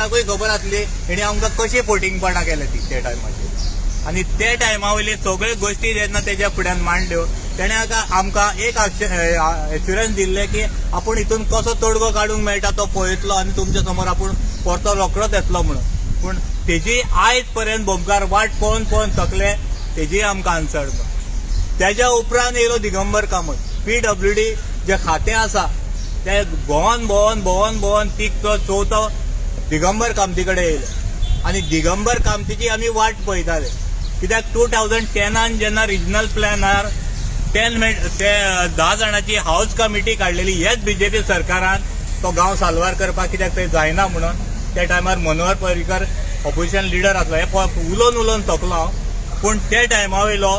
एकाकूय खबर आसली हेणी आमकां कशी फोटिंगपणां केल्या ती त्या टायमाचेर. आनी त्या टायमा वयली सगळ्यो गोश्टी जेन्ना तेज्या फुड्यान मांडल्यो, तेणें आमकां एक एश्युरन्स दिल्लें की आपूण हितून कसो तोडगो काडूंक मेळटा तो पळयतलो आनी तुमच्या समोर आपूण परतो रोखडोच येतलो म्हणून. पूण तेजी आयज पर्यंत भोमकार वाट पळोवन पळोवन थकले, तेजी आमकां आन्सर ना. तेज्या उपरांत येयलो दिगंबर कामत. पीडब्ल्यूडी जे खातें आसा ते भोंवन भोंवन भोंवन भोंवन तिगतो चवथो दिगंबर कामती कडेन येयले आनी दिगंबर कामतीची आमी वाट पळयताले, कित्याक 2010 जेन्ना रिजनल प्लॅनार 10 ते 10 जाणांची हावज कमिटी काडलेली हेच बीजेपी सरकारान, तो गांव साल्वार करपाक, कित्याक थंय जायना म्हणून. त्या टायमार मनोहर पर्रीकर ऑपोजिशन लिडर आसलो. हे उलोवन उलोवन थकलो हांव. पूण त्या टायमा वयलो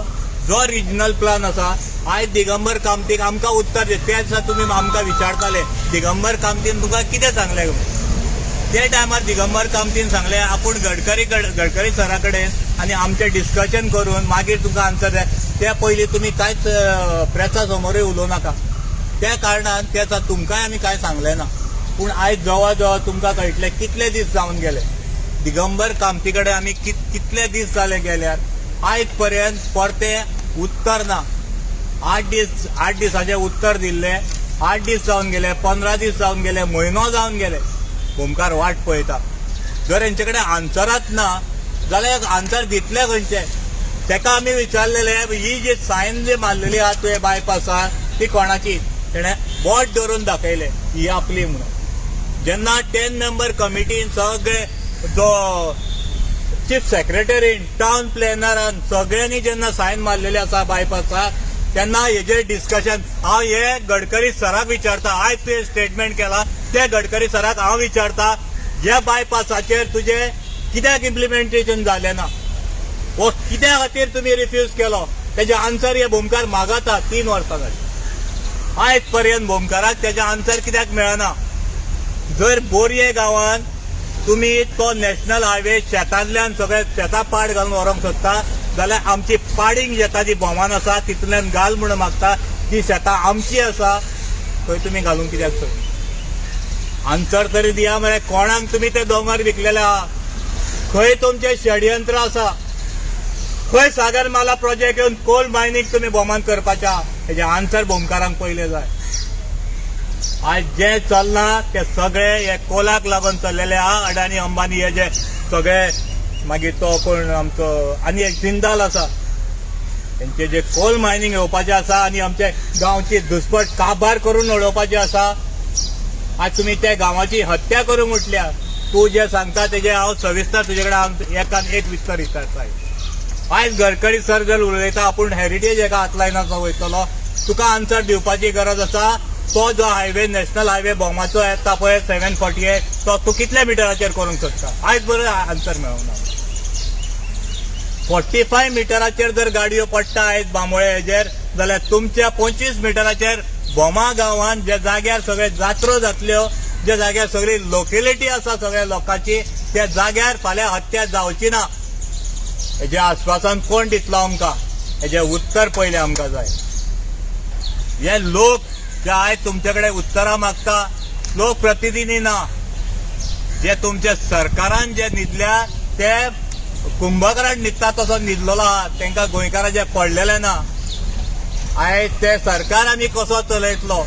जो रिजनल प्लान आसा, आयज दिगंबर कामतीक आमकां उत्तर दी. त्या दिसा तुमी आमकां विचारताले, दिगंबर कामतीन तुमकां कितें सांगलें? त्या टायमार दिगंबर कामतीन सांगलें, आपूण गडकरी सरा कडेन आनी आमचें डिस्कशन करून मागीर तुमकां आन्सर जाय, त्या पयलीं तुमी कांयच प्रेसा समोरूय उलोवं नाका. त्या कारणान त्या दिसा तुमकांय आमी कांय सांगलें ना. पूण आयज जवळ जवळ तुमकां कळटलें कितले दीस जावन गेले दिगंबर कामती कडेन आमी कितले दीस जाले गेल्यार, आयज पर्यंत परतें उत्तर ना. 8 दीस, 8 दिसाचें उत्तर दिल्लें. 8 दीस जावन गेले, 15 दीस जावन गेले, म्हयनो जावन गेले. भोमकार वाट पळयता. जर हेंचे कडेन आन्सराच ना जाल्यार आन्सर दितले खंयचे? तेका आमी विचारलेले, ही जी सायन जी मारलेली आहा तुवें बायपासार, ती कोणाची? तेणें बोट धरून दाखयलें, ही आपली म्हणून. जेन्ना 10 मेंबर कमिटीन सगळे जो चीफ सेक्रेटरीन, टावन प्लॅनरान, सगळ्यांनी जेन्ना सायन मारलेले आसा बायपासार, तेन्ना हेजेर डिस्कशन हांव हे गडकरी सराक विचारता. आयज तुवें स्टेटमेंट केला ते गडकरी सराक हांव विचारता, ह्या बायपासाचेर तुजें कित्याक इम्प्लिमेंटेशन जालें ना? हो कित्या खातीर तुमी रिफ्यूज केलो? तेजे आन्सर हे भोमकार मागता. 3 वर्सां जाली, आयज पर्यंत भोमकाराक तेजे आन्सर कित्याक मेळना? जर बोरये गांवान तुमी तो नॅशनल हायवे शेतांतल्यान सगळे शेतां पाड घालून व्हरूंक सोदता जाल्यार आमची पाडींग शेतां जी भोमान आसा तितूंतल्यान घाल म्हणून मागता. ती शेतां आमची आसा, थंय तुमी घालूंक कित्याक सोदना? आन्सर तरी दिया मरे. कोणाक तुमी ते दोंगर विकलेले आहा? खंय तुमचें षडयंत्र आसा? खंय सागरमाला प्रोजेक्ट येवन कोल मायनींग तुमी भोमान करपाच्या? हेजे आन्सर भोमकारांक पयले जाय. आज जे चल्लां ते सगळे हे कोलाक लागून चल्लेले आहा. अडानी, अंबानी हे जे सगळे, मागीर तो कोण आमचो आनी एक जिंदाल आसा, तेंचे जे कोल मायनींग येवपाचें आसा आनी आमचे गांवची दुस्पट काबार करून उडोवपाची आसा. आज तुमी त्या गांवाची हत्या करूंक उठल्या. तूं जे सांगता तेजे हांव सविस्तर तुजे कडेन हांव एकान एक विस्तर विचारता. आयज गडकरी सर जर उलयता, आपूण हेरिटेज एका हात लायनाचो वयतलो, तुका आन्सर दिवपाची गरज आसा. तो जो हायवे, नॅशनल हायवे भोमाचो येता पळय, 748, तो तूं कितल्या मिटराचेर करूंक सोदता? आयज बरें आन्सर मेळूंक ना. 45 मिटराचेर जर गाडयो पडटा आयज बांबोळे हेजेर, जाल्यार तुमच्या 25 मिटराचेर भोमा गांवान ज्या जाग्यार सगळे जात्रो जातल्यो, ज्या जाग्यार सगळी लोकेलिटी आसा सगळ्या लोकांची, त्या जाग्यार फाल्यां हत्या जावची ना हेजें आश्वासन कोण दितलो आमकां? हेजें उत्तर पयलें आमकां जाय. हे लोक जे आयज तुमचे कडेन उत्तरां मागता, लोक प्रतिनिधी ना. जे तुमच्या सरकारान जे न्हिदल्या ते कुंभकर्ण न्हिदता तसो न्हिदलेलो आहा. तांकां गोंयकाराचें पडलेलें ना. आयज ते सरकार आमी कसो चलयतलो?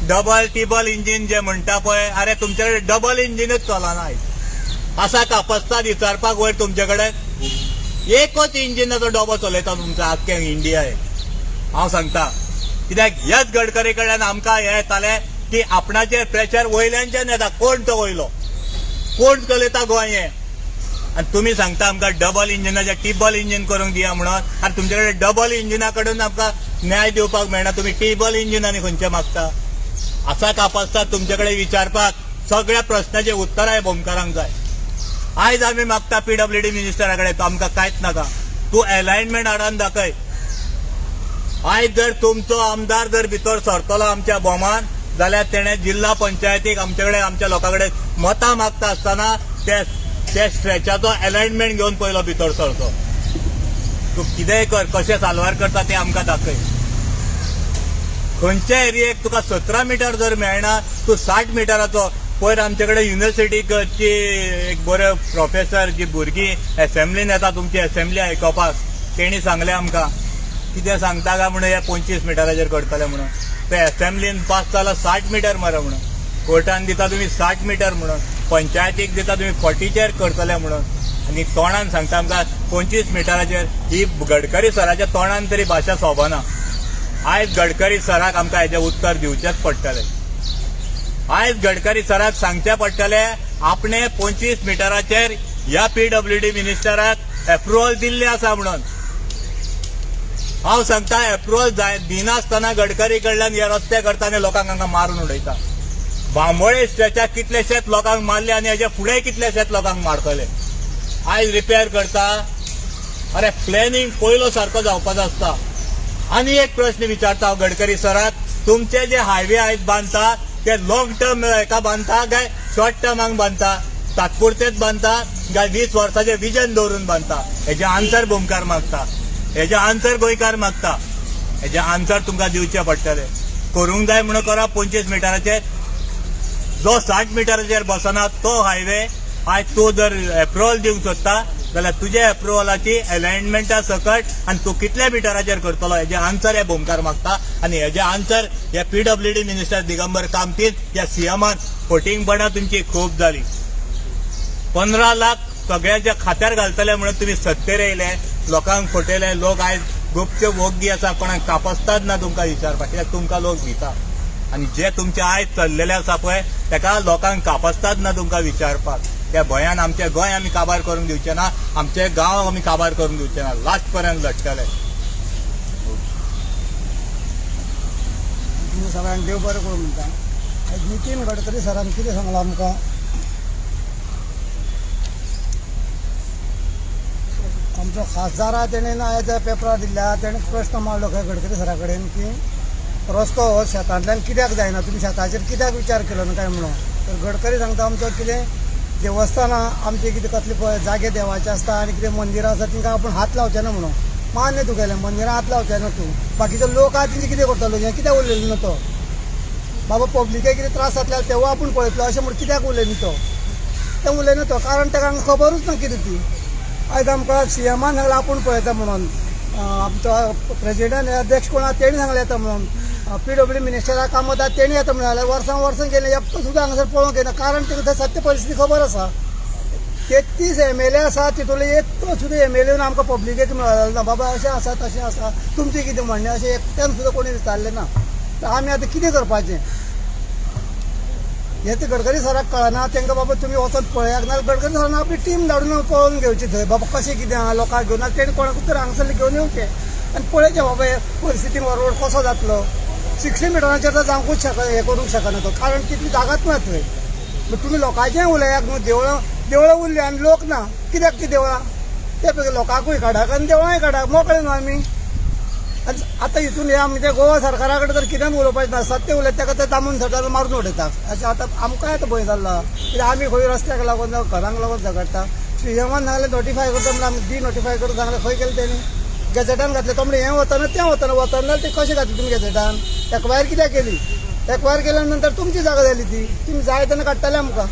डबल टिबल इंजीन जे म्हणटा पळय, अरे तुमचे कडेन डबल इंजिनूच चलना आयज. आसा कापस्ताद विचारपाक वयर, तुमचे कडेन एकच इंजिनाचो डबो चलयता तुमचो आख्खें इंडिया हे. हांव सांगता कित्याक, ह्याच गडकरी कडल्यान आमकां हें येतालें की आपणाचेर प्रेशर वयल्यानच्यान येता. कोण तो वयलो? कोण चलयता गोंय हें? आनी तुमी सांगता आमकां डबल इंजिनाचें टिबल इंजीन करूंक दिया म्हणून. आनी तुमचे कडेन डबल इंजिना कडेन आमकां न्याय दिवपाक मेळना, तुमी टिबल इंजीन आनी खंयचें मागता? आसा कापस्ताद तुमचे कडेन विचारपाक. सगळ्या प्रश्नाचे उत्तरां भोमकारांक जाय. आयज आमी मागता पीडब्ल्यूडी मिनिस्टरा कडेन, तो आमकां कांयच नाका, तूं एलायनमेंट हाडून दाखय. आयज जर तुमचो आमदार जर भितर सरतलो आमच्या भोमान जाल्यार तेणें जिल्हा पंचायतीक आमचे कडेन, आमच्या लोकां कडेन मतां मागता आसतना ते ते स्ट्रेचाचो एलायनमेंट घेवन पयलो भितर सरचो. तूं कितेंय कर, कशें साल्वार करता तें आमकां दाखय. खंयच्या एरियेक तुका 17 मिटर जर मेळना, तूं 60 मिटराचो पयर आमचे कडेन युनिवर्सिटीची एक बरे प्रोफेसर जी भुरगीं एसेंब्लीन येता तुमची एसेंब्ली आयकोपाक, तेणी सांगलें आमकां कितें सांगता काय म्हणून हे 25 मिटराचेर करतले म्हणून. ते एसेंब्लीन पास जाला 60 मिटर मरे म्हणून, कोर्टान दिता तुमी 60 मिटर म्हणून, पंचायतीक दिता तुमी 40चेर करतले म्हणून, आनी तोंडान सांगता आमकां 25 मिटराचेर. ही गडकरी सराच्या तोंडान तरी भाशा सोबना. आयज गडकरी सराक आमकां हेजें उत्तर दिवचेंच पडटलें. आयज गडकरी सराक सांगचें पडटलें आपणे 25 मिटराचेर ह्या पीडब्ल्यूडी मिनिस्टराक एप्रुवल दिल्लें आसा म्हणून. हांव सांगता एप्रुवल जाय दिनासतना गडकरी कडल्यान हे रस्ते करता आनी लोकांक हांगा मारून उडयता. बांबोळे स्ट्रेचाक कितलेशेच लोकांक मारले आनी हेजे फुडें कितलेशेच लोकांक मारतले. आयज रिपेर करता. अरे प्लॅनिंग पयलो सारको जावपाचो आसता. आनी एक प्रश्न विचारता हांव गडकरी सराक, तुमचे जे हायवे आयज बांदता ते लॉंग टर्म हेका बांदता काय शॉर्ट टर्माक बांदता? तात्पुरतेच बांदता काय 20 वर्साचे विजन दवरून बांदता? हेजे आन्सर भोमकार मागता, हेजे आन्सर गोंयकार मागता. हेजे आन्सर तुमकां दिवचे पडटले. करूंक जाय म्हणून करा 25 मिटराचेर. जो 60 मिटराचेर बसना तो हायवे आयज तूं जर एप्रुवल दिवंक सोदता जाल्यार तुज्या एप्रुवलाची एलायनमेंटा सकट आनी तूं कितल्या मिटराचेर करतलो हेजे आन्सर हे भोमकार मागता. आनी हेजे आन्सर हे पीडब्ल्यूडी मिनिस्टर दिगंबर कामतीन ह्या सीएमान. फटींगपणां तुमची खूब जाली. 15 लाख सगळ्यांच्या खात्यार घालतले म्हणून तुमी सत्तेर येयले, लोकांक फटयले. लोक आयज गुपचे वोग्गी आसा, कोणाक कापसतात ना तुमकां विचारपाक, कित्याक तुमकां लोक भिता. आनी जे तुमचे आयज चल्लेले आसा पळय तेका लोकांक कापसतात ना तुमकां विचारपाक. त्या भंयान आमचें गोंय आमी काबार करूंक दिवचे ना, आमचे गांव आमी काबार करूंक दिवचे ना, लास्ट पर्यंत लडटले. तुमी सगळ्यांक देव बरें करूं म्हणटा. आयज नितीन गडकरी सरान कितें सांगलां आमकां, आमचो खासदार आहा तेणें आयज पेपरार दिल्ल्या तेणें प्रश्न मांडलो खंय गडकरी सरा कडेन की रस्तो हो शेतांतल्यान कित्याक जायना, तुमी शेताचेर कित्याक विचार केलो ना काय म्हणून. तर गडकरी सांगता आमचो कितें देवस्थानां आमचे कितें कसले पळय जागे देवाचे आसता आनी कितें मंदिरां आसा तांकां आपूण हात लावचे ना म्हणून. मान्य तुगेलें मंदिरां हात लावचे ना तूं, बाकीचे लोक आहा तेंचे कितें करतलो, हें कित्याक उलयलो ना तो? बाबा पब्लिकेक कितें त्रास जातले जाल्यार तेवूय आपूण पळयतलो अशें म्हूण कित्याक उलयना तो? तें उलयना तो कारण ताका हांगा खबरूच ना कितें ती. आयज आमकां सीएमान सांगलें आपूण पळयता म्हणून, आमचो प्रेजिडेंट अध्यक्ष कोण आहा तेणी सांगलें येता म्हणून, पीडब्ल्यू मिनिस्टराक काम वता तेणी येता म्हणून. जाल्यार वर्सां वर्सां गेलें एकटो सुद्दां हांगासर पळोवंक येना, कारण तांकां सत्य परिस्थिती खबर आसा. 33 एमएलए आसा तितूंतले एकटो सुद्दां एमएलए येवन आमकां पब्लिकेक मेळ्ळो ना, बाबा अशें आसा तशें आसा तुमचें कितें म्हणणें अशें एकट्यान सुद्दां कोणी विचारलें ना. तर आमी आतां कितें करपाचें हें तें गडकरी सराक कळना. तांकां बाबा तुमी वचोन पळयात, नाजाल्यार गडकरी सरान आपली टीम धाडून पळोवन घेवची थंय, बाबा कशें कितें आहा लोकांक घेवन, नाजाल्यार तेणी कोणाकूच तर हांगासरले घेवन येवचें आनी पळयचें बाबा हे परिस्थितीन हो रोड कसो जातलो. 60 मिटरांचेर तर जावंकूच शकना, हें करूंक शकना तो, कारण तितली जागाच ना थंय. तुमी लोकांचेंय उलयात न्हू, देवळां देवळां उरलीं आनी लोक ना, कित्याक ती देवळां? ते पळय लोकांकूय काडात आनी देवळांय काडात, मोकळे न्हू आमी. आनी आतां हितून हे आमच्या गोवा सरकारा कडेन तर कितेंच उलोवपाचें ना, सत्य उलयता ताका ते दामून सरकार मारून उडयता. अशें आतां आमकांय आतां भंय जाल्लो, कित्याक आमी खंय रस्त्याक लागून जावं घरांक लागून झगडटा. सीएमान सांगलें नोटिफाय करता म्हणून, आमी डी नोटिफाय करून सांगलें, खंय केलें तेणी? गॅझेटान घातलें. तो म्हणलें हें वचना तें वचना, वचना जाल्यार तें कशें घातलें तुमी गॅझेटान? एक्वायर कित्याक केली? एक्वायर केल्या नंतर तुमची जागा जाली ती, तुमी जाय तेन्ना काडटले आमकां,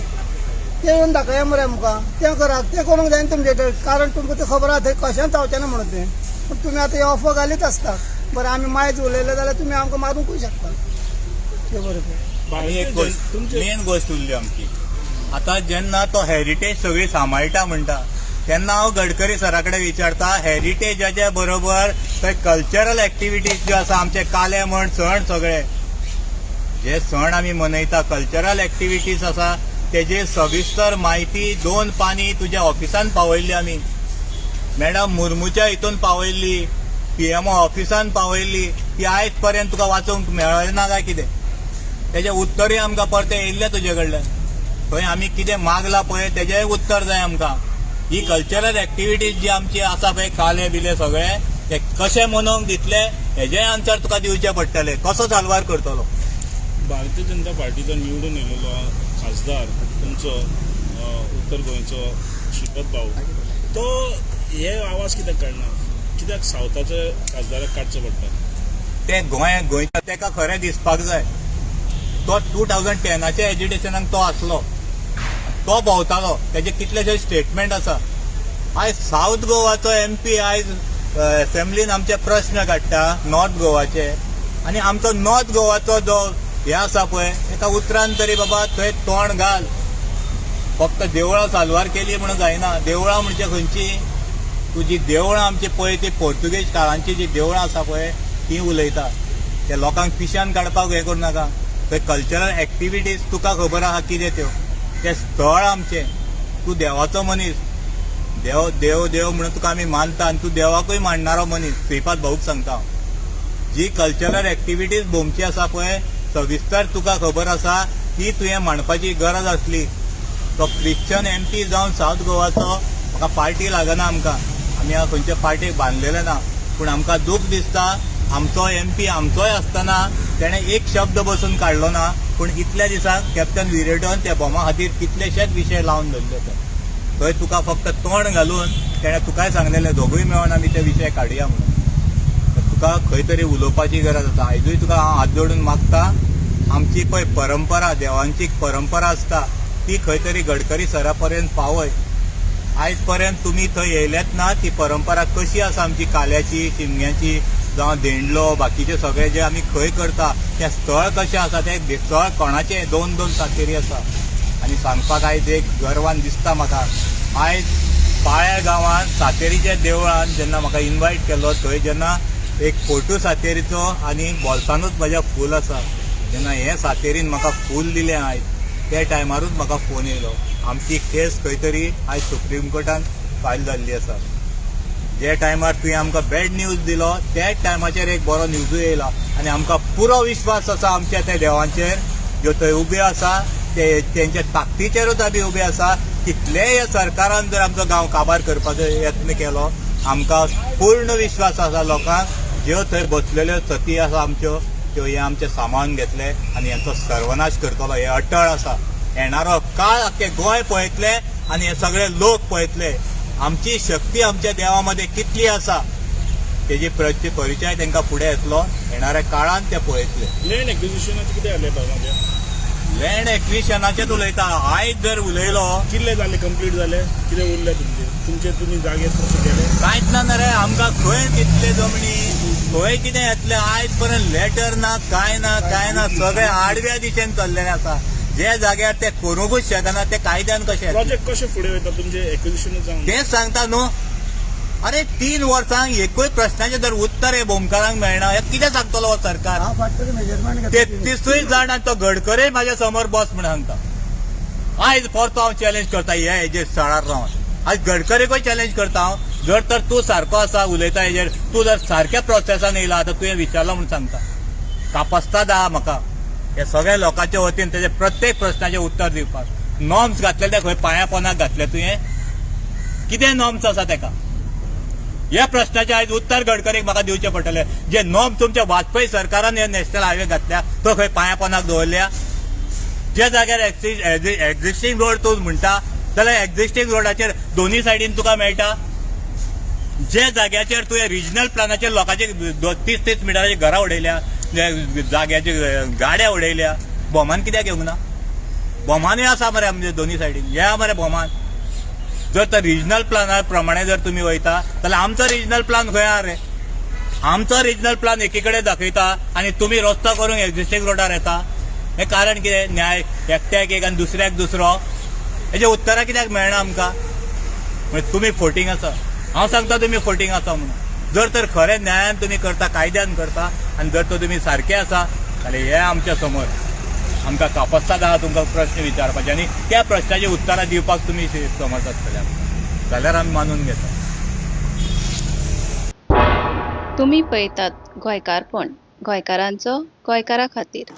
तें येवन दाखया मरे आमकां, तें करात, तें करूंक जायना तुमचें, कारण तुमकां तें खबर आहा थंय कशेंच जावचें ना म्हणून तें. पूण तुमी आतां हे अफवा घालीत आसता. बरें आमी मायज उलयले जाल्यार तुमी आमकां मारूंकूय शकता. तें बरें. आनी एक गोश्ट मेन गोश्ट उरली आमची, आतां जेन्ना तो हेरिटेज सगळी सांबाळटा म्हणटा तेन्ना हांव गडकरी सरा कडेन विचारता, हेरिटेजाच्या बरोबर थंय कल्चरल एक्टिविटीज ज्यो आसा आमचे काले म्हण सण सगळे जे सण आमी मनयता, कल्चरल एक्टिविटीज आसा तेजे सविस्तर म्हायती 2 पानी तुज्या ऑफिसान पावयल्ली आमी, मॅडम मुर्मूच्या हितून पावयल्ली, पीएमओ ऑफिसान पावयल्ली, ती आयज पर्यंत तुका वाचूंक मेळना काय कितें? तेजें उत्तरूय आमकां परतें येयल्लें तुजे कडल्यान. थंय आमी कितें मागलां पळय तेजेंय उत्तर जाय आमकां. ही कल्चरल एक्टिविटीज जी आमची आसा पळय काले बिले सगळे ते कशे मनोवंक दितले हेजेय आन्सर तुका दिवचें पडटलें. कसो साल्वार करतलो? भारतीय जनता पार्टीचो निवडून येयलेलो खासदार तुमचो उत्तर गोंयचो श्रीपद भाऊ, तो हे आवाज कित्याक काडना? कित्याक सावथाचे खासदाराक काडचो पडटा? ते गोंय गोंयच्या तेका खरें दिसपाक जाय. तो 2010च्या एजिटेशनाक तो आसलो, तो भोंवतालो, तेजे कितलेशे स्टेटमेंट आसा. आयज सावथ गोवाचो एमपी आयज एसेंब्लीन आमचे प्रश्न काडटा नॉर्थ गोवाचे, आनी आमचो नॉर्थ गोवाचो जो हे आसा पळय, एका उतरान तरी बाबा थंय तोंड घाल. फक्त देवळां साल्वार केली म्हणून जायना. देवळां म्हणजे खंयची? तुजी देवळां आमची पळय ती पोर्तुगेज काळांची जी देवळां आसा पळय ती उलयता. ते लोकांक पिशान काडपाक हें करूं नाका. थंय कल्चरल एक्टिविटीज तुका खबर आहा कितें त्यो, तें स्थळ आमचें. तूं देवाचो मनीस, देव देव देव म्हणून तुका आमी मानता आनी तूं देवाकूय मांडणारो मनीस. श्रीपाद भाऊक सांगता हांव, जी कल्चरल एक्टिविटीज भोमची आसा पळय सविस्तर तुका खबर आसा, ती तुवें मांडपाची गरज आसली. तो क्रिश्चन एमपी जावन सावथ गोवाचो, म्हाका पार्टी लागना, आमकां आमी खंयच्या पार्टीक बांदलेले ना, पूण आमकां दूख दिसता आमचो एमपी आमचोय आसतना तेणें एक शब्द बसून काडलो ना. पूण इतल्या दिसांक कॅप्टन विरेटोन त्या बॉमा खातीर कितलेशेच विशय लावन धरले. ते थंय तुका फक्त तोंड घालून तेणें तुकाय सांगलेलें दोगूय मेळोन आमी ते विशय काडया म्हणून. तुका खंय तरी उलोवपाची गरज आसा. आयजूय तुका हांव हात जोडून मागता, आमची पळय परंपरा, देवांची परंपरा आसता ती खंय तरी गडकरी सरा पर्यंत पावय. आयज पर्यंत तुमी थंय येयलेत ना, ती परंपरा कशी आसा आमची काल्याची, शिमग्याची, जावं धेंडलो, बाकीचे सगळे जे आमी खंय करता तें स्थळ कशें आसा, तें स्थळ कोणाचें, दोन दोन सातेरी आसा. आनी सांगपाक आयज एक गर्वान दिसता म्हाका, आयज पाळ्या गांवांत सातेरीच्या देवळान जेन्ना म्हाका इनवायट केलो, थंय जेन्ना एक फोटो सातेरीचो आनी बोल्सानूच म्हज्या फूल आसा, जेन्ना हे सातेरीन म्हाका फूल दिलें आयज, त्या टायमारूच म्हाका फोन येयलो. आमची केस खंय तरी आयज सुप्रीम कोर्टान फायल जाल्ली आसा. जे टायमार तुवें आमकां बॅड न्यूज दिलो त्याच टायमाचेर एक बरो न्यूजूय येयला आनी आमकां पुरो विश्वास आसा आमच्या त्या देवांचेर, ज्यो थंय उब्यो आसा ते तेंच्या ताकदीचेरूच आमी उबे आसा. कितलेय सरकारान जर आमचो गांव काबार करपाचो यत्न केलो, आमकां पूर्ण विश्वास आसा लोकांक ज्यो थंय बसलेल्यो सती आसा आमच्यो, त्यो हे आमचें सामान घेतले आनी हेंचो सर्वनाश करतलो हे अटळ आसा. येणारो काळ आख्खे गोंय पळयतले आनी हे सगळे लोक पळयतले आमची शक्ती आमच्या देवा मदें कितली आसा तेजी परिचय तांकां फुडें येतलो येणाऱ्या काळान ते पळयतले. लँड एक्विजिशनाचें कितें जालें बाबा? लँड एक्विशनाचेच उलयता. आयज जर उलयलो कितले जाले कंप्लीट जाले, कितें उरले तुमचे तुमचे तुमी जागे कशे केले? कांयच ना रे आमकां, खंय कितले जमणी खंय कितें येतलें आयज पर्यंत लेटर ना, कांय ना, कांय ना, सगळें आडव्या दिशेन चल्लेलें आसा. जे जाग्यार ते करूंकूच शकना ते कायद्यान कशें? प्रोजेक्ट कशें फुडें वयता तुमचे एक्विजिशन जावन? तेंच सांगता न्हू. अरे 3 वर्सांक एकूय प्रश्नाचें जर उत्तर हे भोमकारांक मेळना, हे कितें सांगतलो हो सरकार? 33 जाण आनी तो गडकरी म्हाज्या समोर बस म्हण सांगता. आयज परतो हांव चॅलेंज करता हे हेजेर स्थळार रावन, आयज गडकरीकूय चॅलेंज करता हांव. जर तर तूं सारको आसा उलयता हेजेर, तूं जर सारक्या प्रोसेसान येयला आतां तुवें विचारलो म्हूण सांगता, कापस्ताद आहा म्हाका हे सगळ्या लोकांच्या वतीन तेजे प्रत्येक प्रश्नाचें उत्तर दिवपाक. नॉर्म्स घातले ते खंय पांया पोनाक घातले तुवें? कितें नॉर्म्स आसा तेका? ह्या प्रश्नाचें आयज उत्तर गडकरीक म्हाका दिवचें पडटलें. जे नॉर्म तुमच्या वाजपेयी सरकारान हे नॅशनल हायवे घातल्या तो खंय पांया पोनाक दवरल्या? ज्या जाग्यार एक्झिस्टींग रोड तूं म्हणटा जाल्यार एक्झिस्टींग रोडाचेर दोनूय सायडीन तुका मेळटा. जे जाग्याचेर तुवें रिजनल प्लानाचेर लोकांचे 30-30 मिटराची घरां उडयल्या, जाग्याचे गाड्या उडयल्या, भोमान कित्याक घेवंक ना? भोमानूय आसा मरे आमचे दोनूय सायडीन, या मरे भोमान. जर तर रिजनल प्लाना प्रमाणे जर तुमी वयता जाल्यार आमचो रिजनल प्लान खंय आहा रे? आमचो रिजनल प्लान एकी कडेन दाखयता आनी तुमी रस्तो करूंक एक्झिस्टींग रोडार येता. हें कारण कितें? न्याय एकट्याक एक आनी दुसऱ्याक दुसरो. हेजें उत्तरां कित्याक मेळना आमकां? म्हणजे तुमी फोटींग आसा. हांव सांगता तुमी फोटींग आसा म्हणून. जर तर खरें न्यायान तुमी करता, कायद्यान करता आनी जर तर तुमी सारके आसा जाल्यार हे आमच्या समोर आमकां कापस्ताद आहा तुमकां प्रश्न विचारपाचे आनी त्या प्रश्नाची उत्तरां दिवपाक तुमी समर्थ आसतले आमकां, जाल्यार आमी मानून घेता. तुमी पळयतात गोंयकारपण, गोंयकारांचो गोंयकारा खातीर.